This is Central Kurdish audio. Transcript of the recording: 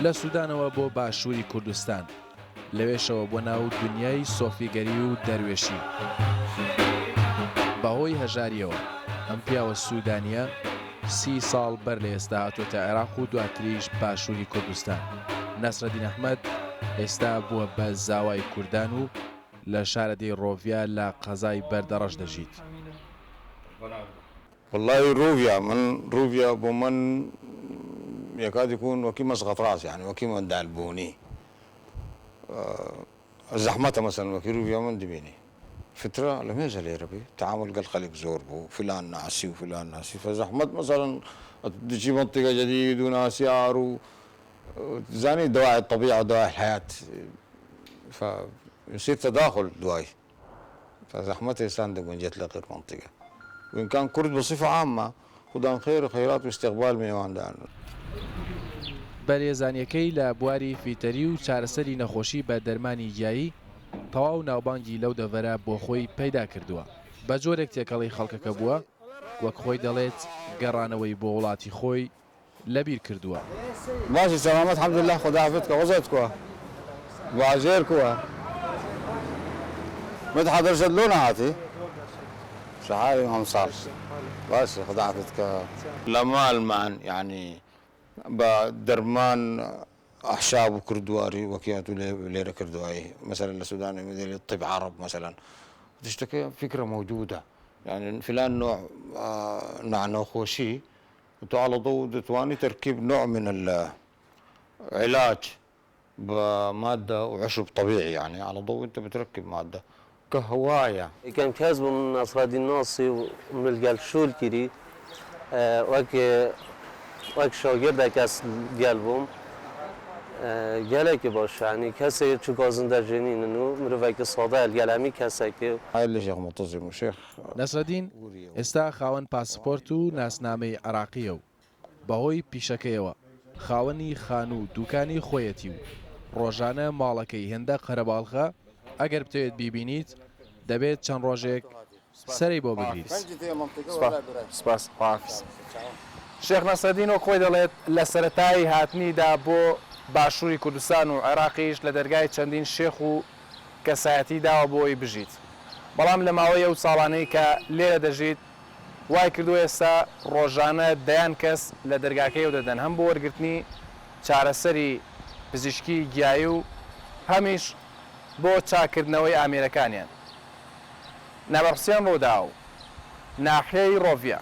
لە سودانەوە بۆ باشووری کوردستان، لەوێشەوە بۆ ناو دونیای سۆفیگەری و دەروێشی. بەهۆی هەژارییەوە ئەم پیاوە سودانییە سی ساڵ بەر لە ئێستا هاتووەتە عێراق و دواتریش باشووری کوردستان. نەسرەدین ئەحمەد ئێستا بووە بە زاوای کوردان و لە شارەدێی ڕۆڤیا لە قەزای بەردەڕەش دەژیت. واللهی روڤیا من روڤیا بۆ من يكاد يكون وكي مسقط راس يعني وكي من دالبوني زحمتها مثلا وكي روڤیا من دبيني فترة لم يزل يا ربي تعامل قال خليك زور بو فلان ناسي وفلان ناسي فزحمت مثلا تجي منطقة جديد وناس يارو زاني دواعي الطبيعة ودواعي الحياة فيصير تداخل دواي فزحمت إنسان دقون جت لغير منطقة وإن كان كرد بصفة عامة خدان خير وخيرات واستقبال ميوان دان. بە لێزانیەکەی لە بواری فیتەری و چارەسەری نەخۆشی بە دەرمانی گیایی تەواو ناوبانگی لەو دەڤەرە بۆ خۆی پەیدا کردووە، بە جۆرێک تێکەڵی خەڵکەکە بووە وەک خۆی دەڵێت گەڕانەوەی بۆ وڵاتی خۆی لەبیر کردووە. باشی سەلامەت حمدللە خودا حافظت کە وەزعت کوە باژێر کوە مدحت ارشد لۆ نەهاتی شحالی مامساڵ باشی خودا حافظت کە. لە مالمان یانی بە دەرمان ئەحشاب و کردواری وەکیات و لێرە کردوایی مەسەلەن لە سودان مدێلی طب عرب مەسەلەن تشتەکە فکرە مەوجودە یانی فلان نوع نەخۆشی تۆ على ضوء دەتوانی ترکیب نوع من العلاج بە مادە و عشب طبیعی یعنی على ضوء انت بتركب مادە کە هوايە. یەکەم کەس بوو من نەسرەدین ناسی و من لگەل شوول کری وەک وەک شاگردێک ئەس گەل بووم گەلێکی باش یعنی کەسێک چ گازندە ژێنینن و مرۆڤێکی سادە لگەل هەمی کەسێکی. هاي شێخ موعتەسیم و شێخ. نەسرەدین ئێستا خاوەن پاسپۆرت و ناسنامەی عێراقییە و بەهۆی پیشەکەیەوە خاوەنی خانوو و دوکانی خۆیەتی و ڕۆژانە ماڵەکەی هێندە قەرەباڵغە ئەگەر بتەوێت بیبینیت دەبێت چەند ڕۆژێک سەرەی بۆ بگریت. سپاس خواحافیز. شێخ نەسرەدین وەک خۆی دەڵێت لە سەرەتای هاتنیدا بۆ باشووری کوردستان و عێراقیش لە دەرگای چەندین شێخ و کەسایەتی داوە بۆ ئەوەی بژیت بەڵام لە ماوەی ئەو ساڵانەی کە لێرە دەژیت وای کردووە ئێستا ڕۆژانە دەیان کەس لە دەرگاکەیەو دەدەن هەم بۆ وەرگرتنی چارەسەری پزیشکی گیایی و هەمیش بۆ چاککردنەوەی ئامێرەکانیان. نابەر حوسێن، رووداو، ناحیەی ڕۆڤیە.